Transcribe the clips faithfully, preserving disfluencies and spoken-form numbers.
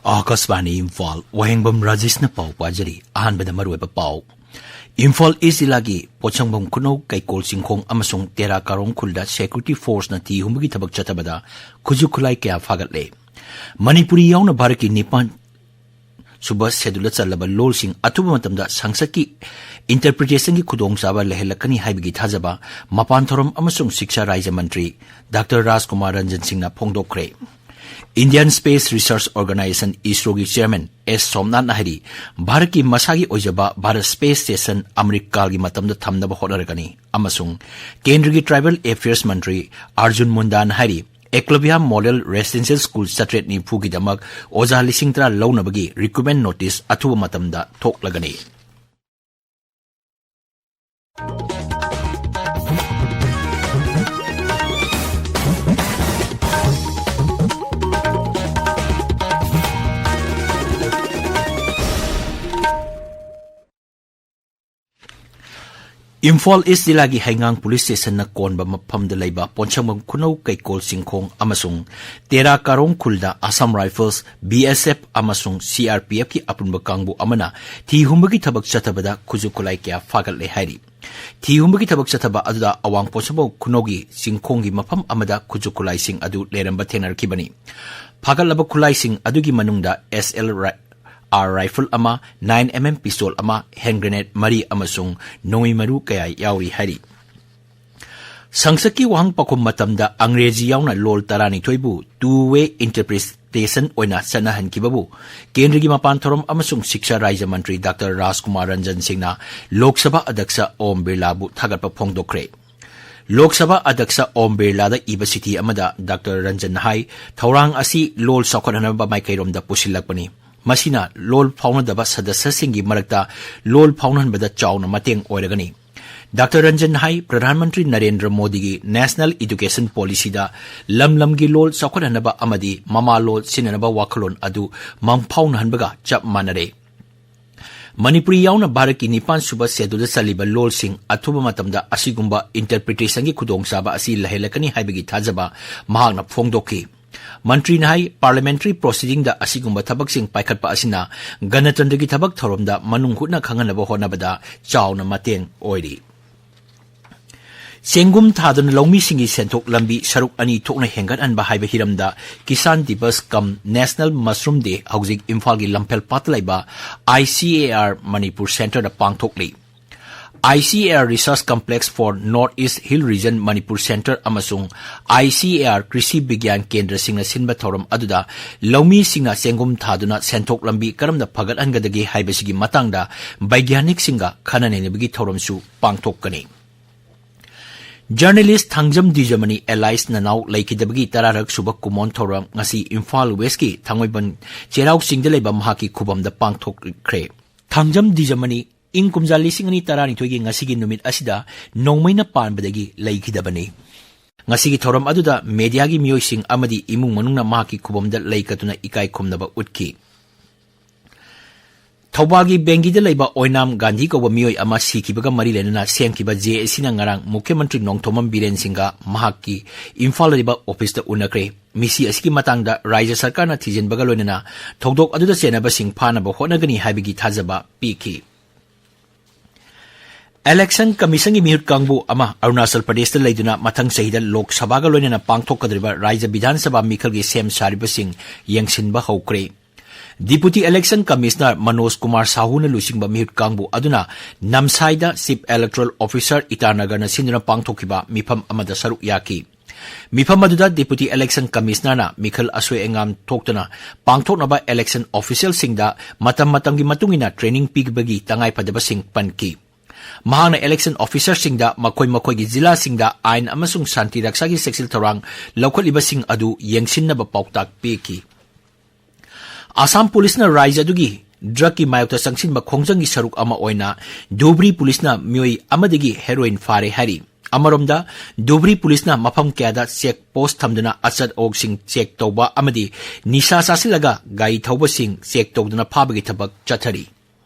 ꯑꯥꯀꯥꯁꯕꯥꯅꯤ ꯏꯝꯐꯥꯜ, ꯋꯥꯍꯦꯡꯕꯝ ꯔꯥꯖꯦꯁꯅ ꯄꯥꯎ ꯄꯥꯖꯔꯤ꯫ ꯑꯍꯥꯟꯕꯗ ꯃꯔꯨꯑꯣꯏꯕ ꯄꯥꯎ꯫ ꯏꯝꯐꯥꯜ ꯏꯁ ꯖꯤꯂꯥꯒꯤ ꯄꯣꯠꯁꯪꯕꯝ ꯈꯨꯅꯧ, ꯀꯩꯀꯣꯜ ꯆꯤꯡꯈꯣꯡ ꯑꯃꯁꯨꯡ ꯇꯦꯔꯥ ꯀꯥꯔꯣꯡ ꯈꯨꯜꯗ ꯁꯦꯀ꯭ꯌꯨꯔꯤꯇꯤ ꯐꯣꯔꯁꯅ ꯊꯤ ꯍꯨꯝꯕꯒꯤ ꯊꯕꯛ ꯆꯠꯊꯕꯗ ꯈꯨꯠꯁꯨ ꯈꯨꯠꯂꯥꯏ ꯀꯌꯥ ꯐꯥꯒꯠꯂꯦ꯫ ꯃꯅꯤꯄꯨꯔꯤ ꯌꯥꯎꯅ ꯚꯥꯔꯠꯀꯤ ꯅꯤꯄꯥꯟ ꯁꯨꯕ ꯁꯦꯗꯨꯜꯗ ꯆꯜꯂꯕ ꯂꯣꯜꯁꯤꯡ ꯑꯊꯨꯕ ꯃꯇꯝꯗ ꯁꯪꯁꯠꯀꯤ ꯏꯟꯇꯔꯄ꯭ꯔꯤꯇꯦꯁꯟꯒꯤ ꯈꯨꯗꯣꯡꯆꯥꯕ ꯂꯩꯍꯜꯂꯛꯀꯅꯤ ꯍꯥꯏꯕꯒꯤ ꯊꯥꯖꯕ ꯃꯄꯥꯟ ꯊꯧꯔꯝ ꯑꯃꯁꯨꯡ ꯁꯤꯛꯁꯥ ꯔꯥꯖ꯭ꯌ ꯃꯟꯇ꯭ꯔꯤ ꯗꯥꯛꯇꯔ ꯔꯥꯖꯀꯨꯃꯥꯔ ꯔꯟꯖꯟ ꯁꯤꯡꯅ ꯐꯣꯡꯗꯣꯛꯈ꯭ꯔꯦ꯫ ꯏꯟꯗꯤꯌꯟ ꯁ꯭ꯄꯦꯁ ꯔꯤꯁꯔꯆ ꯑꯣꯔꯒꯅꯥꯏꯖꯦꯁꯟ, ꯏꯁꯔꯣꯒꯤ ꯆꯦꯌꯔꯃꯦꯟ ꯑꯦꯁ ꯁꯣꯝꯅꯥꯊꯅ ꯍꯥꯏꯔꯤ, ꯚꯥꯔꯠꯀꯤ ꯃꯁꯥꯒꯤ ꯑꯣꯏꯖꯕ ꯚꯥꯔꯠ ꯁ꯭ꯄꯦꯁ ꯁ꯭ꯇꯦꯁꯟ ꯑꯃ꯭ꯔꯤꯠꯀꯥꯜꯒꯤ ꯃꯇꯝꯗ ꯊꯝꯅꯕ ꯍꯣꯠꯅꯔꯒꯅꯤ ꯑꯃꯁꯨꯡ ꯀꯦꯟꯗ꯭ꯔꯒꯤ ꯇ꯭ꯔꯥꯏꯕꯦꯜ ꯑꯦꯐꯤꯌꯔꯁ ꯃꯟꯇ꯭ꯔꯤ ꯑꯥꯔꯖꯨꯟ ꯃꯨꯟꯗꯥꯅ ꯍꯥꯏꯔꯤ, ꯑꯦꯀꯂꯕ꯭ꯌ ꯃꯣꯗꯦꯜ ꯔꯦꯁꯤꯗꯦꯟꯁꯤꯌꯦꯜ ꯁ꯭ꯀꯨꯜ ꯆꯥꯇ꯭ꯔꯦꯠ ꯅꯤꯐꯨꯒꯤꯗꯃꯛ ꯑꯣꯖꯥ ꯂꯤꯁꯤꯡ ꯇꯔꯥ ꯂꯧꯅꯕꯒꯤ ꯔꯤꯀ꯭ꯔꯨꯠꯃꯦꯟ ꯅꯣꯇꯤꯁ ꯑꯊꯨꯕ ꯃꯇꯝꯗ ꯊꯣꯛꯂꯒꯅꯤ꯫ ꯏꯝꯐꯥꯜ ꯏꯁ ꯖꯤꯂꯥꯒꯤ ꯍꯩꯉꯥꯡ ꯄꯨꯂꯤꯁ ꯁ꯭ꯇꯦꯁꯟꯅ ꯀꯣꯟꯕ ꯃꯐꯝꯗ ꯂꯩꯕ ꯄꯣꯟꯁꯪꯕꯝ ꯈꯨꯅꯧ ꯀꯩꯀꯣꯜ ꯆꯤꯡꯈꯣꯡ ꯑꯃꯁꯨꯡ ꯇꯦꯔꯥ ꯀꯥꯔꯣꯡ ꯈꯨꯜꯗ ꯑꯁꯥꯝ ꯔꯥꯏꯐꯜꯁ, ꯕꯤ ꯑꯦꯁ ꯑꯦꯐ ꯑꯃꯁꯨꯡ ꯁꯤ ꯑꯥꯔ ꯄꯤ ꯑꯦꯐꯀꯤ ꯑꯄꯨꯟꯕ ꯀꯥꯡꯕꯨ ꯑꯃꯅ ꯊꯤ ꯍꯨꯝꯕꯒꯤ ꯊꯕꯛ ꯆꯠꯊꯕꯗ ꯈꯨꯠꯁꯨ ꯈꯨꯠꯂꯥꯏ ꯀꯌꯥ ꯐꯥꯒꯠꯂꯦ ꯍꯥꯏꯔꯤ꯫ ꯊꯤ ꯍꯨꯝꯕꯒꯤ ꯊꯕꯛ ꯆꯠꯊꯕ ꯑꯗꯨꯗ ꯑꯋꯥꯡ ꯄꯣꯟꯁꯪꯕꯝ ꯈꯨꯅꯧꯒꯤ ꯆꯤꯡꯈꯣꯡꯒꯤ ꯃꯐꯝ ꯑꯃꯗ ꯈꯨꯠꯁꯨ ꯈꯨꯠꯂꯥꯏꯁꯤꯡ ꯑꯗꯨ ꯂꯩꯔꯝꯕ ꯊꯦꯡꯅꯔꯛꯈꯤꯕꯅꯤ꯫ ꯐꯥꯒꯠꯂꯕ ꯈꯨꯠꯂꯥꯏꯁꯤꯡ ꯑꯗꯨꯒꯤ ꯃꯅꯨꯡꯗ ꯑꯦꯁ ꯑꯦꯜ ꯔꯥꯏ-, ꯑꯥꯔ ꯔꯥꯏꯐꯜ ꯑꯃ, ꯅꯥꯏꯟ ꯑꯦꯝ ꯑꯦꯝ ꯄꯤꯁꯇꯣꯜ ꯑꯃ, ꯍꯦꯟ ꯒ꯭ꯔꯦꯅꯦꯗ ꯃꯔꯤ ꯑꯃꯁꯨꯡ ꯅꯣꯡꯃꯩ ꯃꯔꯨ ꯀꯌꯥ ꯌꯥꯎꯔꯤ ꯍꯥꯏꯔꯤ꯫ ꯁꯪꯁꯠꯀꯤ ꯋꯥꯍꯪ ꯄꯥꯎꯈꯨꯝ ꯃꯇꯝꯗ ꯑꯪꯒ꯭ꯔꯦꯖꯤ ꯌꯥꯎꯅ ꯂꯣꯜ ꯇꯔꯥꯅꯤꯊꯣꯏꯕꯨ two-way interpretation ꯑꯣꯏꯅ ꯆꯠꯅꯍꯟꯈꯤꯕꯕꯨ ꯀꯦꯟꯗ꯭ꯔꯒꯤ ꯃꯄꯥꯟ ꯊꯧꯔꯝ ꯑꯃꯁꯨꯡ ꯁꯤꯛꯁꯥ ꯔꯥꯖ꯭ꯌ ꯃꯟꯇ꯭ꯔꯤ ꯗꯥꯛꯇꯔ ꯔꯥꯖꯀꯨꯃꯥꯔ ꯔꯟꯖꯟ ꯁꯤꯡꯅ ꯂꯣꯛ ꯁꯚꯥ ꯑꯗ꯭ꯌꯛꯁ ꯑꯣꯝ ꯕꯤꯔꯂꯥꯕꯨ ꯊꯥꯒꯠꯄ ꯐꯣꯡꯗꯣꯛꯈ꯭ꯔꯦ꯫ ꯂꯣꯛ ꯁꯚꯥ ꯑꯗ꯭ꯌꯛꯁ ꯑꯣꯝ ꯕꯤꯔꯂꯥꯗ ꯏꯕ ꯆꯤꯊꯤ ꯑꯃꯗ ꯗꯥꯛꯇꯔ ꯔꯟꯖꯟꯅ ꯍꯥꯏ, ꯊꯧꯔꯥꯡ ꯑꯁꯤ ꯂꯣꯜ ꯆꯥꯎꯈꯠꯍꯟꯅꯕ ꯃꯥꯏꯀꯩꯔꯣꯝꯗ ꯄꯨꯁꯤꯜꯂꯛꯄꯅꯤ꯫ ꯃꯁꯤꯅ ꯂꯣꯜ ꯐꯥꯎꯅꯗꯕ ꯁꯗꯁ꯭ꯌꯁꯤꯡꯒꯤ ꯃꯔꯛꯇ ꯂꯣꯜ ꯐꯥꯎꯅꯍꯟꯕꯗ ꯆꯥꯎꯅ ꯃꯇꯦꯡ ꯑꯣꯏꯔꯒꯅꯤ꯫ ꯗꯥꯛꯇꯔ ꯔꯟꯖꯟ ꯍꯥꯏ, ꯄ꯭ꯔꯙꯥꯟ ꯃꯟꯇ꯭ꯔꯤ ꯅꯔꯦꯟꯗ꯭ꯔ ꯃꯣꯗꯤꯒꯤ ꯅꯦꯁꯅꯦꯜ ꯏꯗꯨꯀꯦꯁꯟ ꯄꯣꯂꯤꯁꯤꯗ ꯂꯝ ꯂꯝꯒꯤ ꯂꯣꯜ ꯆꯥꯎꯈꯠꯍꯟꯅꯕ ꯑꯃꯗꯤ ꯃꯃꯥ ꯂꯣꯜ ꯁꯤꯖꯤꯟꯅꯅꯕ ꯋꯥꯈꯜꯂꯣꯟ ꯑꯗꯨ ꯃꯪꯐꯥꯎꯅꯍꯟꯕꯒ ꯆꯞ ꯃꯥꯟꯅꯔꯦ꯫ ꯃꯅꯤꯄꯨꯔꯤ ꯌꯥꯎꯅ ꯚꯥꯔꯠꯀꯤ ꯅꯤꯄꯥꯟ ꯁꯨꯕ ꯁꯦꯗꯨꯜꯗ ꯆꯜꯂꯤꯕ ꯂꯣꯜꯁꯤꯡ ꯑꯊꯨꯕ ꯃꯇꯝꯗ ꯑꯁꯤꯒꯨꯝꯕ ꯏꯟꯇꯔꯄ꯭ꯔꯤꯇꯦꯁꯟꯒꯤ ꯈꯨꯗꯣꯡꯆꯥꯕ ꯑꯁꯤ ꯂꯩꯍꯜꯂꯛꯀꯅꯤ ꯍꯥꯏꯕꯒꯤ ꯊꯥꯖꯕ ꯃꯍꯥꯛꯅ ꯐꯣꯡꯗꯣꯛꯈꯤ꯫ ꯃꯟꯇ꯭ꯔꯤꯅ ꯍꯥꯏ, parliamentary proceedingꯗ ꯑꯁꯤꯒꯨꯝꯕ ꯊꯕꯛꯁꯤꯡ ꯄꯥꯏꯈꯠꯄ ꯑꯁꯤꯅ ꯒꯅꯇꯟꯇ꯭ꯔꯒꯤ ꯊꯕꯛ ꯊꯧꯔꯝꯗ ꯃꯅꯨꯡ ꯍꯨꯠꯅ ꯈꯪꯍꯟꯅꯕ ꯍꯣꯠꯅꯕꯗ ꯆꯥꯎꯅ ꯃꯇꯦꯡ ꯑꯣꯏꯔꯤ꯫ ꯆꯦꯡꯒꯨꯝ ꯊꯥꯗꯨꯅ ꯂꯧꯃꯤꯁꯤꯡꯒꯤ ꯁꯦꯟꯊꯣꯛ ꯂꯝꯕꯤ ꯁꯔꯨꯛ ꯑꯅꯤ ꯊꯣꯛꯅ ꯍꯦꯟꯒꯠꯍꯟꯕ ꯍꯥꯏꯕ ꯍꯤꯔꯝꯗ Kisan Diwas cum National Mushroom Day ꯍꯧꯖꯤꯛ ꯏꯝꯐꯥꯜꯒꯤ ꯂꯝꯐꯦꯜ ꯄꯥꯠꯇ ꯂꯩꯕ I C A R Manipur Centreꯗ ꯄꯥꯡꯊꯣꯛꯂꯤ꯫ I C A R Research Complex for North East Hill Region Manipur Centre ꯑꯃꯁꯨꯡ I C A R ꯀ꯭ꯔꯤꯁꯤ ꯕꯤꯒ꯭ꯌꯥꯟ ꯀꯦꯟꯗ꯭ꯔꯁꯤꯡꯅ ꯁꯤꯟꯕ ꯊꯧꯔꯝ ꯑꯗꯨꯗ ꯂꯧꯃꯤꯁꯤꯡꯅ ꯆꯦꯡꯒꯨꯝ ꯊꯥꯗꯨꯅ ꯁꯦꯟꯊꯣꯛ ꯂꯝꯕꯤ ꯀꯔꯝꯅ ꯐꯒꯠꯍꯟꯒꯗꯒꯦ ꯍꯥꯏꯕꯁꯤꯒꯤ ꯃꯇꯥꯡꯗ ꯕꯩꯒ꯭ꯌꯥꯅꯤꯛꯁꯤꯡꯒ ꯈꯟꯅ ꯅꯩꯅꯕꯒꯤ ꯊꯧꯔꯝꯁꯨ ꯄꯥꯡꯊꯣꯛꯀꯅꯤ꯫ Journalist ꯊꯥꯡꯖꯝ ꯗꯤꯖꯃꯅꯤ alias ꯅꯅꯥꯎ ꯂꯩꯈꯤꯗꯕꯒꯤ ꯇꯔꯥꯔꯛ ꯁꯨꯕ ꯀꯨꯃꯣꯟ ꯊꯧꯔꯝ ꯉꯁꯤ ꯏꯝꯐꯥꯜ Westꯀꯤ ꯊꯥꯡꯃꯩꯕꯟ ꯆꯩꯔꯥꯎ ꯆꯤꯡꯗ ꯂꯩꯕ ꯃꯍꯥꯛꯀꯤ ꯈꯨꯕꯝꯗ ꯄꯥꯡꯊꯣꯛꯈ꯭ꯔꯦ꯫ ꯊꯥꯡꯖꯝ ꯗꯤꯖꯃꯅꯤ ꯏꯪ ꯀꯨꯝꯖꯥ ꯂꯤꯁꯤꯡ ꯑꯅꯤ ꯇꯔꯥꯅꯤꯊꯣꯏꯒꯤ ꯉꯁꯤꯒꯤ ꯅꯨꯃꯤꯠ ꯑꯁꯤꯗ ꯅꯣꯡꯃꯩꯅ ꯄꯥꯟꯕꯗꯒꯤ ꯂꯩꯈꯤꯗꯕꯅꯤ꯫ ꯉꯁꯤꯒꯤ ꯊꯧꯔꯝ ꯑꯗꯨꯗ mediaꯒꯤ ꯃꯤꯑꯣꯏꯁꯤꯡ ꯑꯃꯗꯤ ꯏꯃꯨꯡ ꯃꯅꯨꯡꯅ ꯃꯍꯥꯛꯀꯤ ꯈꯨꯕꯝꯗ ꯂꯩ ꯀꯠꯇꯨꯅ ꯏꯀꯥꯏ ꯈꯨꯝꯅꯕ ꯎꯠꯈꯤ꯫ ꯊꯧꯕꯥꯜꯒꯤ ꯕꯦꯡꯒꯤꯗ ꯂꯩꯕ ꯑꯣꯏꯅꯥꯝ ꯒꯥꯟꯙꯤ ꯀꯧꯕ ꯃꯤꯑꯣꯏ ꯑꯃ ꯁꯤꯈꯤꯕꯒ ꯃꯔꯤ ꯂꯩꯅꯅ ꯁꯦꯝꯈꯤꯕ JACꯅ ꯉꯔꯥꯡ ꯃꯨꯈ꯭ꯌ ꯃꯟꯇ꯭ꯔꯤ ꯅꯣꯡꯊꯣꯝꯕꯝ ꯕꯤꯔꯦꯟ ꯁꯤꯡꯒ ꯃꯍꯥꯛꯀꯤ ꯏꯝꯐꯥꯜꯗ ꯂꯩꯕ ꯑꯣꯐꯤꯁꯇ ꯎꯅꯈ꯭ꯔꯦ꯫ ꯃꯤꯁꯤ ꯑꯁꯤꯒꯤ ꯃꯇꯥꯡꯗ ꯔꯥꯖ꯭ꯌ ꯁꯔꯀꯥꯔꯅ ꯊꯤꯖꯤꯟꯕꯒ ꯂꯣꯏꯅꯅ ꯊꯧꯗꯣꯛ ꯑꯗꯨꯗ ꯆꯦꯟꯅꯕꯁꯤꯡ ꯐꯥꯅꯕ ꯍꯣꯠꯅꯒꯅꯤ ꯍꯥꯏꯕꯒꯤ ꯊꯥꯖꯕ ꯄꯤꯈꯤ꯫ Election Commissionꯒꯤ ꯃꯤꯍꯨꯠ ꯀꯥꯡꯕꯨ ꯑꯃ ꯑꯔꯨꯅꯥꯆꯜ ꯄ꯭ꯔꯗꯦꯁꯇ ꯂꯩꯗꯨꯅ ꯃꯊꯪ ꯆꯍꯤꯗ ꯂꯣꯛ ꯁꯚꯥꯒ ꯂꯣꯏꯅꯅ ꯄꯥꯡꯊꯣꯛꯀꯗꯧꯔꯤꯕ ꯔꯥꯖ꯭ꯌ ꯕꯤꯙꯥꯟ ꯁꯚꯥ ꯃꯤꯈꯜꯒꯤ ꯁꯦꯝ ꯁꯥꯔꯤꯕꯁꯤꯡ ꯌꯦꯡꯁꯤꯟꯕ ꯍꯧꯈ꯭ꯔꯦ꯫ Deputy Election Commissioner Manoj Kumar ꯁꯥꯍꯨꯅ ꯂꯨꯆꯤꯡꯕ ꯃꯤꯍꯨꯠ ꯀꯥꯡꯕꯨ ꯑꯗꯨꯅ ꯅꯝꯁꯥꯏꯗ Chief Electoral Officer ꯏꯇꯥꯅꯒꯔꯅ ꯁꯤꯟꯗꯨꯅ ꯄꯥꯡꯊꯣꯛꯈꯤꯕ ꯃꯤꯐꯝ ꯑꯃꯗ ꯁꯔꯨꯛ ꯌꯥꯈꯤ꯫ ꯃꯤꯐꯝ ꯑꯗꯨꯗ Deputy Election Commissionerꯅ ꯃꯤꯈꯜ ꯑꯁꯣꯏ ꯑꯉꯥꯝ ꯊꯣꯛꯇꯅ ꯄꯥꯡꯊꯣꯛꯅꯕ election officialꯁꯤꯡꯗ ꯃꯇꯝ ꯃꯇꯝꯒꯤ ꯃꯇꯨꯡ ꯏꯟꯅ training ꯄꯤꯕꯒꯤ ꯇꯉꯥꯏꯐꯗꯕꯁꯤꯡ ꯄꯟꯈꯤ꯫ ꯃꯍꯥꯛꯅ election officerꯁꯤꯡꯗ ꯃꯈꯣꯏ ꯃꯈꯣꯏꯒꯤ ꯖꯤꯂꯥꯁꯤꯡꯗ ꯑꯥꯏꯟ ꯑꯃꯁꯨꯡ ꯁꯥꯟꯇꯤ ꯔꯛꯁꯥꯒꯤ ꯆꯦꯛꯁꯤꯜ ꯊꯧꯔꯥꯡ ꯂꯧꯈꯠꯂꯤꯕꯁꯤꯡ ꯑꯗꯨ ꯌꯦꯡꯁꯤꯟꯅꯕ ꯄꯥꯎꯇꯥꯛ ꯄꯤꯈꯤ꯫ ꯑꯁꯥꯝ ꯄꯨꯂꯤꯁꯅ ꯔꯥꯖ꯭ꯌ ꯑꯗꯨꯒꯤ drugꯀꯤ ꯃꯥꯌꯣꯛꯇ ꯆꯪꯁꯤꯟꯕ ꯈꯣꯡꯖꯪꯒꯤ ꯁꯔꯨꯛ ꯑꯃ ꯑꯣꯏꯅ ꯙꯨꯕ꯭ꯔꯤ ꯄꯨꯂꯤꯁꯅ ꯃꯤꯑꯣꯏ ꯑꯃꯗꯒꯤ heroin ꯐꯥꯔꯦ ꯍꯥꯏꯔꯤ꯫ ꯑꯃꯔꯣꯝꯗ, ꯙꯨꯕ꯭ꯔꯤ ꯄꯨꯂꯤꯁꯅ ꯃꯐꯝ ꯀꯌꯥꯗ check post ꯊꯝꯗꯨꯅ ꯑꯆꯠ ꯑꯋꯣꯛꯁꯤꯡ check ꯇꯧꯕ ꯑꯃꯗꯤ ꯅꯤꯁꯥ ꯆꯥꯁꯤꯜꯂꯒ ꯒꯥꯔꯤ ꯊꯧꯕꯁꯤꯡ check ꯇꯧꯗꯨꯅ ꯐꯥꯕꯒꯤ ꯊꯕꯛ ꯆꯠꯊꯔꯤ꯫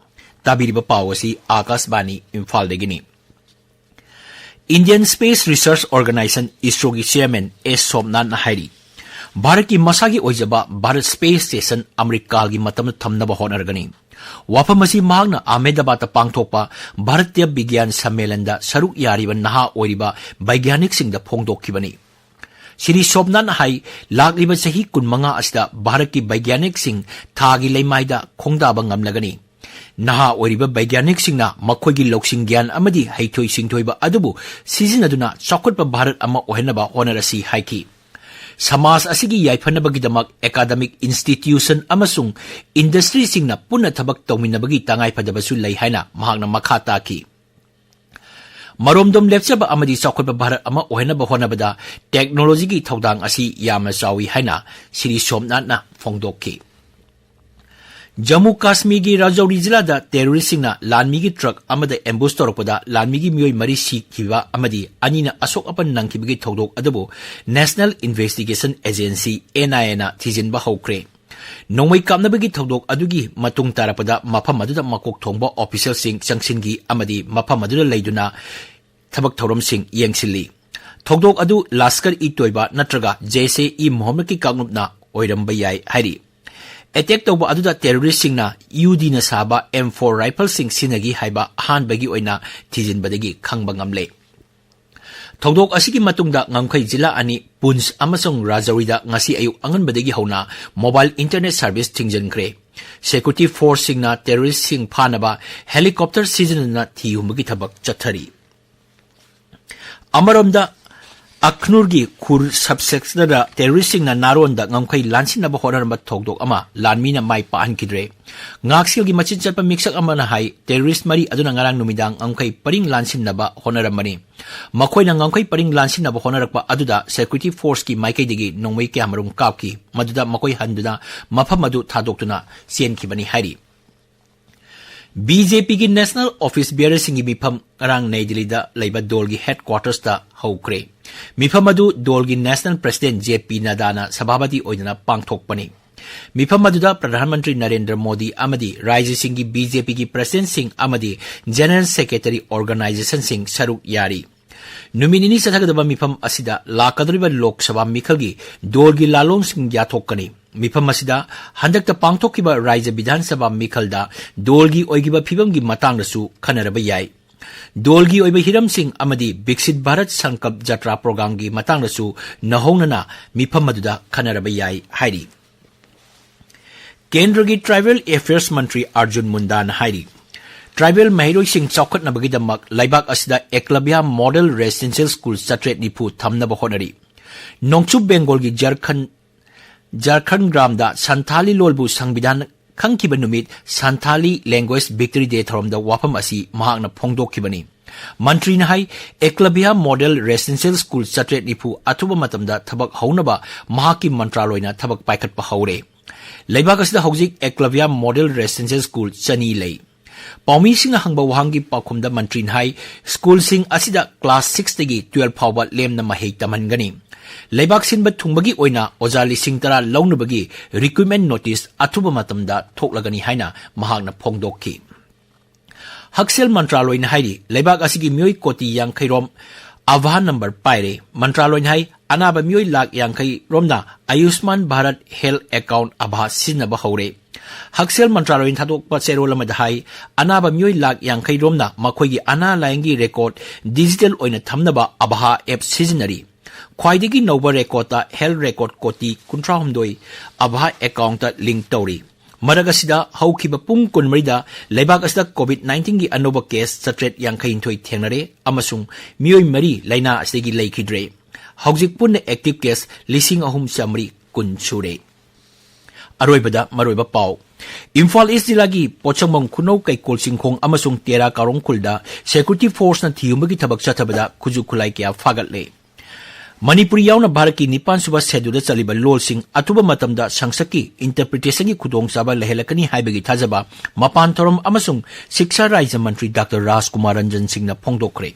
ꯇꯥꯕꯤꯔꯤꯕ ꯄꯥꯎ ꯑꯁꯤ ꯑꯥꯀꯥꯁꯕꯥꯅꯤ ꯏꯝꯐꯥꯜꯗꯒꯤꯅꯤ꯫ Indian Space Research Organisation, ISROꯒꯤ chairman S ꯁꯣꯝꯅꯥꯊꯅ ꯍꯥꯏꯔꯤ, ꯚꯥꯔꯠꯀꯤ ꯃꯁꯥꯒꯤ ꯑꯣꯏꯖꯕ ꯚꯥꯔꯠ ꯁ꯭ꯄꯦꯁ ꯁ꯭ꯇꯦꯁꯟ ꯑꯃꯔꯤꯀꯥꯜꯒꯤ ꯃꯇꯝꯗ ꯊꯝꯅꯕ ꯍꯣꯠꯅꯔꯒꯅꯤ꯫ ꯋꯥꯐꯝ ꯑꯁꯤ ꯃꯍꯥꯛꯅ ꯑꯍꯃꯦꯗꯕꯥꯗꯇ ꯄꯥꯡꯊꯣꯛꯄ ꯚꯥꯔꯇꯤꯌ ꯕꯤꯒ꯭ꯌꯥꯟ ꯁꯝꯃꯦꯂꯟꯗ ꯁꯔꯨꯛ ꯌꯥꯔꯤꯕ ꯅꯍꯥ ꯑꯣꯏꯔꯤꯕ ꯕꯩꯒ꯭ꯌꯥꯅꯤꯛꯁꯤꯡꯗ ꯐꯣꯡꯗꯣꯛꯈꯤꯕꯅꯤ꯫ ꯁ꯭ꯔꯤ ꯁꯣꯝꯅꯥꯊꯅ ꯍꯥꯏ, ꯂꯥꯛꯂꯤꯕ ꯆꯍꯤ ꯀꯨꯟꯃꯉꯥ ꯑꯁꯤꯗ ꯚꯥꯔꯠꯀꯤ ꯕꯩꯒ꯭ꯌꯥꯅꯤꯛꯁꯤꯡ ꯊꯥꯒꯤ ꯂꯩꯃꯥꯏꯗ ꯈꯣꯡꯗꯥꯕ ꯉꯝꯂꯒꯅꯤ꯫ ꯅꯍꯥ ꯑꯣꯏꯔꯤꯕ ꯕꯩꯒ꯭ꯌꯥꯅꯤꯛꯁꯤꯡꯅ ꯃꯈꯣꯏꯒꯤ ꯂꯧꯁꯤꯡ ꯒ꯭ꯌꯥꯟ ꯑꯃꯗꯤ ꯍꯩꯊꯣꯏ ꯁꯤꯡꯊꯣꯏꯕ ꯑꯗꯨꯕꯨ ꯁꯤꯖꯤꯟꯅꯗꯨꯅ ꯆꯥꯎꯈꯠꯄ ꯚꯥꯔꯠ ꯑꯃ ꯑꯣꯏꯍꯟꯅꯕ ꯍꯣꯠꯅꯔꯁꯤ ꯍꯥꯏꯈꯤ꯫ ꯁꯃꯥꯖ ꯑꯁꯤꯒꯤ ꯌꯥꯏꯐꯅꯕꯒꯤꯗꯃꯛ ꯑꯦꯀꯥꯗꯃꯤꯛ ꯏꯟꯁꯇꯤꯇ꯭ꯌꯨꯁꯟ ꯑꯃꯁꯨꯡ ꯏꯟꯗꯁꯇ꯭ꯔꯤꯁꯤꯡꯅ ꯄꯨꯟꯅ ꯊꯕꯛ ꯇꯧꯃꯤꯟꯅꯕꯒꯤ ꯇꯉꯥꯏꯐꯗꯕꯁꯨ ꯂꯩ ꯍꯥꯏꯅ ꯃꯍꯥꯛꯅ ꯃꯈꯥ ꯇꯥꯈꯤ꯫ ꯃꯔꯣꯝꯗꯣꯝ ꯂꯦꯞꯆꯕ ꯑꯃꯗꯤ ꯆꯥꯎꯈꯠꯄ ꯚꯥꯔꯠ ꯑꯃ ꯑꯣꯏꯍꯟꯅꯕ ꯍꯣꯠꯅꯕꯗ ꯇꯦꯛꯅꯣꯂꯣꯖꯤꯒꯤ ꯊꯧꯗꯥꯡ ꯑꯁꯤ ꯌꯥꯝꯅ ꯆꯥꯎꯏ ꯍꯥꯏꯅ ꯁ꯭ꯔꯤ ꯁꯣꯝꯅꯥꯊꯅ ꯐꯣꯡꯗꯣꯛꯈꯤ꯫ ꯖꯝꯃꯨ ꯀꯥꯁꯃꯤꯔꯒꯤ ꯔꯥꯖꯧꯔꯤ ꯖꯤꯂꯥꯗ ꯇꯦꯔꯣꯔꯤꯁꯁꯤꯡꯅ ꯂꯥꯟꯃꯤꯒꯤ ꯇ꯭ꯔꯛ ꯑꯃꯗ ꯑꯦꯝꯕꯨꯁ ꯇꯧꯔꯛꯄꯗ ꯂꯥꯟꯃꯤꯒꯤ ꯃꯤꯑꯣꯏ ꯃꯔꯤ ꯁꯤꯈꯤꯕ ꯑꯃꯗꯤ ꯑꯅꯤꯅ ꯑꯁꯣꯛ ꯑꯄꯟ ꯅꯪꯈꯤꯕꯒꯤ ꯊꯧꯗꯣꯛ ꯑꯗꯨꯕꯨ National Investigation Agency, NIA, ꯅ ꯊꯤꯖꯤꯟꯕ ꯍꯧꯈ꯭ꯔꯦ꯫ ꯅꯣꯡꯃꯩ ꯀꯥꯞꯅꯕꯒꯤ ꯊꯧꯗꯣꯛ ꯑꯗꯨꯒꯤ ꯃꯇꯨꯡ ꯇꯥꯔꯛꯄꯗ ꯃꯐꯝ ꯑꯗꯨꯗ ꯃꯀꯣꯛ ꯊꯣꯡꯕ ꯑꯣꯐꯤꯁꯤꯌꯦꯜꯁꯤꯡ ꯆꯪꯁꯤꯟꯈꯤ ꯑꯃꯗꯤ ꯃꯐꯝ ꯑꯗꯨꯗ ꯂꯩꯗꯨꯅ ꯊꯕꯛ ꯊꯧꯔꯝꯁꯤꯡ ꯌꯦꯡꯁꯤꯜꯂꯤ꯫ ꯊꯧꯗꯣꯛ ꯑꯗꯨ ꯂꯥꯁꯀꯔ ꯏ ꯇꯣꯏꯕꯥ ꯅꯠꯇ꯭ꯔꯒ ꯖꯩꯁ ꯏ ꯃꯣꯍꯝꯃꯗꯀꯤ ꯀꯥꯡꯂꯨꯞꯅ ꯑꯣꯏꯔꯝꯕ ꯌꯥꯏ ꯍꯥꯏꯔꯤ꯫ ꯑꯦꯇꯦꯛ ꯇꯧꯕ ꯑꯗꯨꯗ ꯇꯦꯔꯣꯔꯤꯁꯁꯤꯡꯅ ꯏꯌꯨꯗꯤꯅ ꯁꯥꯕ ꯑꯦꯝ ꯐꯣꯔ ꯔꯥꯏꯐꯜꯁꯤꯡ ꯁꯤꯖꯤꯟꯅꯈꯤ ꯍꯥꯏꯕ ꯑꯍꯥꯟꯕꯒꯤ ꯑꯣꯏꯅ ꯊꯤꯖꯤꯟꯕꯗꯒꯤ ꯈꯪꯕ ꯉꯝꯂꯦ꯫ ꯊꯧꯗꯣꯛ ꯑꯁꯤꯒꯤ ꯃꯇꯨꯡꯗ ꯉꯝꯈꯩ ꯖꯤꯂꯥ ꯑꯅꯤ, ꯄꯨꯟꯁ ꯑꯃꯁꯨꯡ ꯔꯥꯖꯧꯔꯤꯗ ꯉꯁꯤ ꯑꯌꯨꯛ ꯑꯉꯟꯕꯗꯒꯤ ꯍꯧꯅ ꯃꯣꯕꯥꯏꯜ ꯏꯟꯇꯔꯅꯦꯠ ꯁꯔꯚꯤꯁ ꯊꯤꯡꯖꯤꯟꯈ꯭ꯔꯦ꯫ ꯁꯦꯀ꯭ꯌꯨꯔꯤꯇꯤ ꯐꯣꯔꯁꯁꯤꯡꯅ ꯇꯦꯔꯣꯔꯤꯁꯁꯤꯡ ꯐꯥꯅꯕ ꯍꯦꯂꯤꯀꯣꯞꯇꯔ ꯁꯤꯖꯤꯟꯅꯗꯨꯅ ꯊꯤ ꯍꯨꯝꯕꯒꯤ ꯊꯕꯛ ꯆꯠꯊꯔꯤ꯫ ꯑꯃꯔꯣꯝꯗ, ꯑꯈꯅꯨꯔꯒꯤ ꯈꯨꯔ ꯁꯕ ꯁꯦꯛꯇꯔꯗ ꯇꯦꯔꯣꯔꯤꯁꯁꯤꯡꯅ ꯅꯥꯔꯣꯟꯗ ꯉꯝꯈꯩ ꯂꯥꯟꯁꯤꯟꯅꯕ ꯍꯣꯠꯅꯔꯝꯕ ꯊꯧꯗꯣꯛ ꯑꯃ ꯂꯥꯟꯃꯤꯅ ꯃꯥꯏ ꯄꯥꯛꯍꯟꯈꯤꯗ꯭ꯔꯦ꯫ ꯉꯥꯛꯁꯦꯜꯒꯤ ꯃꯆꯤꯟ ꯆꯠꯄ ꯃꯤꯁꯛ ꯑꯃꯅ ꯍꯥꯏ, ꯇꯦꯔꯣꯔꯤꯁ ꯃꯔꯤ ꯑꯗꯨꯅ ꯉꯔꯥꯡ ꯅꯨꯃꯤꯗꯥꯡ ꯉꯝꯈꯩ ꯄꯔꯤꯡ ꯂꯥꯟꯁꯤꯟꯅꯕ ꯍꯣꯠꯅꯔꯝꯕꯅꯤ꯫ ꯃꯈꯣꯏꯅ ꯉꯝꯈꯩ ꯄꯔꯤꯡ ꯂꯥꯟꯁꯤꯟꯅꯕ ꯍꯣꯠꯅꯔꯛꯄ ꯑꯗꯨꯗ ꯁꯦꯀ꯭ꯌꯨꯔꯤꯇꯤ ꯐꯣꯔꯁꯀꯤ ꯃꯥꯏꯀꯩꯗꯒꯤ ꯅꯣꯡꯃꯩ ꯀꯌꯥꯃꯔꯨꯝ ꯀꯥꯞꯈꯤ, ꯃꯗꯨꯗ ꯃꯈꯣꯏ ꯍꯟꯗꯨꯅ ꯃꯐꯝ ꯑꯗꯨ ꯊꯥꯗꯣꯛꯇꯨꯅ ꯆꯦꯟꯈꯤꯕꯅꯤ ꯍꯥꯏꯔꯤ꯫ ꯕꯤ ꯖꯦ ꯄꯤꯒꯤ ꯅꯦꯁꯅꯦꯜ ꯑꯣꯐꯤꯁ ꯕꯤꯌꯔꯁꯤꯡꯒꯤ ꯃꯤꯐꯝ ꯉꯔꯥꯡ ꯅꯩ ꯗꯤꯜꯂꯤꯗ ꯂꯩꯕ ꯗꯣꯜꯒꯤ ꯍꯦꯗꯀ꯭ꯋꯥꯇꯔꯁꯇ ꯍꯧꯈ꯭ꯔꯦ꯫ ꯃꯤꯐꯝ ꯑꯗꯨ ꯗꯣꯜꯒꯤ ꯅꯦꯁꯅꯦꯜ ꯄ꯭ꯔꯁꯤꯗꯦꯟꯠ ꯖꯦ ꯄꯤ ꯅꯗꯥꯅ ꯁꯚꯥꯄꯇꯤ ꯑꯣꯏꯗꯨꯅ ꯄꯥꯡꯊꯣꯛꯄꯅꯤ꯫ ꯃꯤꯐꯝ ꯑꯗꯨꯗ ꯄ꯭ꯔꯙꯥꯟ ꯃꯟꯇ꯭ꯔꯤ ꯅꯔꯦꯟꯗ꯭ꯔ ꯃꯣꯗꯤ ꯑꯃꯗꯤ ꯔꯥꯖ꯭ꯌꯁꯤꯡꯒꯤ ꯕꯤ ꯖꯦ ꯄꯤꯒꯤ ꯄ꯭ꯔꯁꯤꯗꯦꯟꯠꯁꯤꯡ ꯑꯃꯗꯤ ꯖꯦꯅꯔꯦꯜ ꯁꯦꯀ꯭ꯔꯦꯇꯔꯤ ꯑꯣꯔꯒꯅꯥꯏꯖꯦꯁꯟꯁꯤꯡ ꯁꯔꯨꯛ ꯌꯥꯔꯤ꯫ ꯅꯨꯃꯤꯠ ꯅꯤꯅꯤ ꯆꯠꯊꯒꯗꯕ ꯃꯤꯐꯝ ꯑꯁꯤꯗ ꯂꯥꯛꯀꯗꯧꯔꯤꯕ ꯂꯣꯛ ꯁꯚꯥ ꯃꯤꯈꯜꯒꯤ ꯗꯣꯜꯒꯤ ꯂꯥꯂꯣꯡꯁꯤꯡ ꯌꯥꯊꯣꯛꯀꯅꯤ꯫ ꯃꯤꯐꯝ ꯑꯁꯤꯗ ꯍꯟꯗꯛꯇ ꯄꯥꯡꯊꯣꯛꯈꯤꯕ ꯔꯥꯖ꯭ꯌ ꯕꯤꯙꯥꯟ ꯁꯚꯥ ꯃꯤꯈꯜꯗ ꯗꯣꯜꯒꯤ ꯑꯣꯏꯈꯤꯕ ꯐꯤꯕꯝꯒꯤ ꯃꯇꯥꯡꯗꯁꯨ ꯈꯟꯅꯔꯕ ꯌꯥꯏ꯫ ꯗꯣꯜꯒꯤ ꯑꯣꯏꯕ ꯍꯤꯔꯝꯁꯤꯡ ꯑꯃꯗꯤ ꯕꯤꯛꯁꯤꯠ ꯚꯥꯔꯠ ꯁꯪꯀꯜꯞ ꯖꯇ꯭ꯔꯥ ꯄ꯭ꯔꯣꯒ꯭ꯔꯥꯝꯒꯤ ꯃꯇꯥꯡꯗꯁꯨ ꯅꯧꯍꯧꯅꯅ ꯃꯤꯐꯝ ꯑꯗꯨꯗ ꯈꯟꯅꯔꯕ ꯌꯥꯏ ꯍꯥꯏꯔꯤ꯫ ꯀꯦꯟꯗ꯭ꯔꯒꯤ ꯇ꯭ꯔꯥꯏꯕꯦꯜ ꯑꯦꯐꯤꯌꯔꯁ ꯃꯟꯇ꯭ꯔꯤ ꯑꯔꯖꯨꯟ ꯃꯨꯟꯗꯥꯅ ꯍꯥꯏꯔꯤ, ꯇ꯭ꯔꯥꯏꯕꯦꯜ ꯃꯍꯩꯔꯣꯏꯁꯤꯡ ꯆꯥꯎꯈꯠꯅꯕꯒꯤꯗꯃꯛ ꯂꯩꯕꯥꯛ ꯑꯁꯤꯗ ꯑꯦꯀꯂꯕ꯭ꯌ ꯃꯣꯗꯦꯜ ꯔꯦꯁꯤꯗꯦꯟꯁꯤꯌꯦꯜ ꯁ꯭ꯀꯨꯜ ꯆꯥꯇ꯭ꯔꯦꯠ ꯅꯤꯐꯨ ꯊꯝꯅꯕ ꯍꯣꯠꯅꯔꯤ꯫ ꯅꯣꯡꯆꯨꯞ ꯕꯦꯡꯒꯣꯜꯒꯤ ꯖꯔꯈꯟ ꯖꯔꯈꯟ ꯒ꯭ꯔꯥꯝꯗ ꯁꯟꯊꯥꯂꯤ ꯂꯣꯜꯕꯨ ꯁꯪꯕꯤꯙꯥꯟ ꯈꯪꯈꯤꯕ ꯅꯨꯃꯤꯠ ꯁꯟꯊꯥꯂꯤ ꯂꯦꯡꯒ꯭ꯋꯦꯖ ꯚꯤꯛꯇꯔꯤ ꯗꯦ ꯊꯧꯔꯝꯗ ꯋꯥꯐꯝ ꯑꯁꯤ ꯃꯍꯥꯛꯅ ꯐꯣꯡꯗꯣꯛꯈꯤꯕꯅꯤ꯫ ꯃꯟꯇ꯭ꯔꯤꯅ ꯍꯥꯏ, ꯑꯦꯀꯂꯕ꯭ꯌ ꯃꯣꯗꯦꯜ ꯔꯦꯁꯤꯗꯦꯟꯁꯤꯌꯦꯜ ꯁ꯭ꯀꯨꯜ ꯆꯥꯇ꯭ꯔꯦꯠ ꯅꯤꯐꯨ ꯑꯊꯨꯕ ꯃꯇꯝꯗ ꯊꯕꯛ ꯍꯧꯅꯕ ꯃꯍꯥꯛꯀꯤ ꯃꯟꯇ꯭ꯔꯥꯂꯣꯏꯅ ꯊꯕꯛ ꯄꯥꯏꯈꯠꯄ ꯍꯧꯔꯦ꯫ ꯂꯩꯕꯥꯛ ꯑꯁꯤꯗ ꯍꯧꯖꯤꯛ ꯑꯦꯀꯂꯕ꯭ꯌ ꯃꯣꯗꯦꯜ ꯔꯦꯁꯤꯗꯦꯟꯁꯤꯌꯦꯜ ꯁ꯭ꯀꯨꯜ ꯆꯅꯤ ꯂꯩ꯫ ꯄꯥꯎꯃꯤꯁꯤꯡꯅ ꯍꯪꯕ ꯋꯥꯍꯪꯒꯤ ꯄꯥꯎꯈꯨꯝꯗ ꯃꯟꯇ꯭ꯔꯤꯅ ꯍꯥꯏ, ꯁ꯭ꯀꯨꯜꯁꯤꯡ ꯑꯁꯤꯗ ꯀ꯭ꯂꯥꯁ ꯁꯤꯛꯁꯇꯒꯤ ꯇꯨꯌꯦꯜꯐ ꯐꯥꯎꯕ ꯂꯦꯝꯅ ꯃꯍꯩ ꯇꯝꯍꯟꯒꯅꯤ꯫ ꯂꯩꯕꯥꯛ ꯁꯤꯟꯕ ꯊꯨꯡꯕꯒꯤ ꯑꯣꯏꯅ ꯑꯣꯖꯥ ꯂꯤꯁꯤꯡ ꯇꯔꯥ ꯂꯧꯅꯕꯒꯤ ꯔꯤꯀ꯭ꯔꯨꯠꯃꯦꯟ ꯅꯣꯇꯤꯁ ꯑꯊꯨꯕ ꯃꯇꯝꯗ ꯊꯣꯛꯂꯒꯅꯤ ꯍꯥꯏꯅ ꯃꯍꯥꯛꯅ ꯐꯣꯡꯗꯣꯛꯈꯤ꯫ ꯍꯛꯁꯦꯜ ꯃꯟꯇ꯭ꯔꯥꯂꯣꯏꯅ ꯍꯥꯏꯔꯤ, ꯂꯩꯕꯥꯛ ꯑꯁꯤꯒꯤ ꯃꯤꯑꯣꯏ ꯀꯣꯇꯤ ꯌꯥꯡꯈꯩ ꯔꯣꯝ ꯑꯥꯚꯥ ꯅꯝꯕꯔ ꯄꯥꯏꯔꯦ꯫ ꯃꯟꯇ꯭ꯔꯥꯂꯣꯏꯅ ꯍꯥꯏ, ꯑꯅꯥꯕ ꯃꯤꯑꯣꯏ ꯂꯥꯈ ꯌꯥꯡꯈꯩ ꯔꯣꯝꯅ ꯑꯌꯨꯁꯃꯥꯟ ꯚꯥꯔꯠ ꯍꯦꯜꯊ ꯑꯦꯀꯥꯎꯟꯠ ꯑꯥꯚꯥ ꯁꯤꯖꯤꯟꯅꯕ ꯍꯧꯔꯦ꯫ ꯍꯛꯁꯦꯜ ꯃꯟꯇ꯭ꯔꯥꯂꯣꯏꯅ ꯊꯥꯗꯣꯛꯄ ꯆꯦꯔꯣꯜ ꯑꯃꯗ ꯍꯥꯏ, ꯑꯅꯥꯕ ꯃꯤꯑꯣꯏ ꯂꯥꯈ ꯌꯥꯡꯈꯩ ꯔꯣꯝꯅ ꯃꯈꯣꯏꯒꯤ ꯑꯅꯥ ꯂꯥꯌꯦꯡꯒꯤ ꯔꯦꯀꯣꯔꯗ ꯗꯤꯖꯤꯇꯦꯜ ꯑꯣꯏꯅ ꯊꯝꯅꯕ ꯑꯥꯚꯥ ꯑꯦꯞ ꯁꯤꯖꯤꯟꯅꯔꯤ꯫ ꯈ꯭ꯋꯥꯏꯗꯒꯤ ꯅꯧꯕ ꯔꯦꯀꯣꯔꯗꯇ ꯍꯦꯜꯊ ꯔꯦꯀꯣꯔꯗ ꯀꯣꯇꯤ ꯀꯨꯟꯊ꯭ꯔꯥ ꯍꯨꯝꯗꯣꯏ ꯑꯥꯚꯥ ꯑꯦꯀꯥꯎꯟꯠꯇ ꯂꯤꯡꯛ ꯇꯧꯔꯤ꯫ ꯃꯔꯛ ꯑꯁꯤꯗ ꯍꯧꯈꯤꯕ ꯄꯨꯡ ꯀꯨꯟꯃꯔꯤꯗ ꯂꯩꯕꯥꯛ ꯑꯁꯤꯗ ꯀꯣꯚꯤꯗ ꯅꯥꯏꯟꯇꯤꯟꯒꯤ ꯑꯅꯧꯕ ꯀꯦꯁ ꯆꯥꯇ꯭ꯔꯦꯠ ꯌꯥꯡꯈꯩꯅꯤꯊꯣꯏ ꯊꯦꯡꯅꯔꯦ ꯑꯃꯁꯨꯡ ꯃꯤꯑꯣꯏ ꯃꯔꯤ ꯂꯥꯏꯅꯥ ꯑꯁꯤꯗꯒꯤ ꯂꯩꯈꯤꯗ꯭ꯔꯦ꯫ ꯍꯧꯖꯤꯛ ꯄꯨꯟꯅ ꯑꯦꯛꯇꯤꯚ ꯀꯦꯁ ꯂꯤꯁꯤꯡ ꯑꯍꯨꯝ ꯆꯥꯃꯔꯤ ꯀꯨꯟ ꯁꯨꯔꯦ꯫ ꯑꯔꯣꯏꯕꯗ ꯃꯔꯨꯑꯣꯏꯕ ꯄꯥꯎ꯫ ꯏꯝꯐꯥꯜ ꯏꯁ ꯖꯤꯂꯥꯒꯤ ꯄꯣꯠꯁꯪꯕꯝ ꯈꯨꯅꯧ ꯀꯩꯀꯣꯜ ꯆꯤꯡꯈꯣꯡ ꯑꯃꯁꯨꯡ ꯇꯦꯔꯥ ꯀꯥꯔꯣꯡ ꯈꯨꯜꯗ ꯁꯦꯀ꯭ꯌꯨꯔꯤꯇꯤ ꯐꯣꯔꯁꯅ ꯊꯤꯍꯨꯝꯕꯒꯤ ꯊꯕꯛ ꯆꯠꯊꯕꯗ ꯈꯨꯠꯁꯨ ꯈꯨꯠꯂꯥꯏ ꯀꯌꯥ ꯐꯥꯒꯠꯂꯦ꯫ ꯃꯅꯤꯄꯨꯔꯤ ꯌꯥꯎꯅ ꯚꯥꯔꯠꯀꯤ ꯅꯤꯄꯥꯟ ꯁꯨꯕ ꯁꯦꯗꯨꯜꯗ ꯆꯜꯂꯤꯕ ꯂꯣꯜꯁꯤꯡ ꯑꯊꯨꯕ ꯃꯇꯝꯗ ꯁꯪꯁꯠꯀꯤ ꯏꯟꯇꯔꯄ꯭ꯔꯤꯇꯦꯁꯟꯒꯤ ꯈꯨꯗꯣꯡꯆꯥꯕ ꯂꯩꯍꯜꯂꯛꯀꯅꯤ ꯍꯥꯏꯕꯒꯤ ꯊꯥꯖꯕ ꯃꯄꯥꯟ ꯊꯧꯔꯝ ꯑꯃꯁꯨꯡ ꯁꯤꯛꯁꯥ ꯔꯥꯖ꯭ꯌ ꯃꯟꯇ꯭ꯔꯤ ꯗꯥꯛꯇꯔ ꯔꯥꯖꯀꯨꯃꯥꯔ ꯔꯟꯖꯟ ꯁꯤꯡꯅ ꯐꯣꯡꯗꯣꯛꯈ꯭ꯔꯦ꯫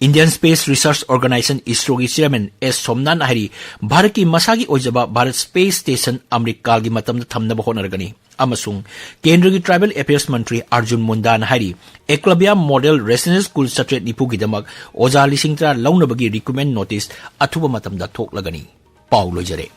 Indian Space Research Organisation, ISROꯒꯤ chairman S ꯁꯣꯝꯅꯥꯊꯟ ꯍꯥꯏꯔꯤ, ꯚꯥꯔꯠꯀꯤ ꯃꯁꯥꯒꯤ ꯑꯣꯏꯖꯕ ꯚꯥꯔꯠ Space Station ꯑꯃ꯭ꯔꯤꯠꯀꯥꯜꯒꯤ ꯃꯇꯝꯗ ꯊꯝꯅꯕ ꯍꯣꯠꯅꯔꯒꯅꯤ ꯑꯃꯁꯨꯡ ꯀꯦꯟꯗ꯭ꯔꯒꯤ Tribal Affairs ꯃꯟꯇ꯭ꯔꯤ ꯑꯔꯖꯨꯟ ꯃꯨꯟꯗꯥꯅ ꯍꯥꯏꯔꯤ, ꯑꯦꯀꯂꯕ꯭ꯌ Model Residential School ꯆꯥꯇ꯭ꯔꯦꯠ ꯅꯤꯐꯨꯒꯤꯗꯃꯛ ꯑꯣꯖꯥ ꯂꯤꯁꯤꯡ ꯇꯔꯥ ꯂꯧꯅꯕꯒꯤ recruitment notice ꯑꯊꯨꯕ ꯃꯇꯝꯗ ꯊꯣꯛꯂꯒꯅꯤ꯫ ꯄꯥꯎ ꯂꯣꯏꯖꯔꯦ꯫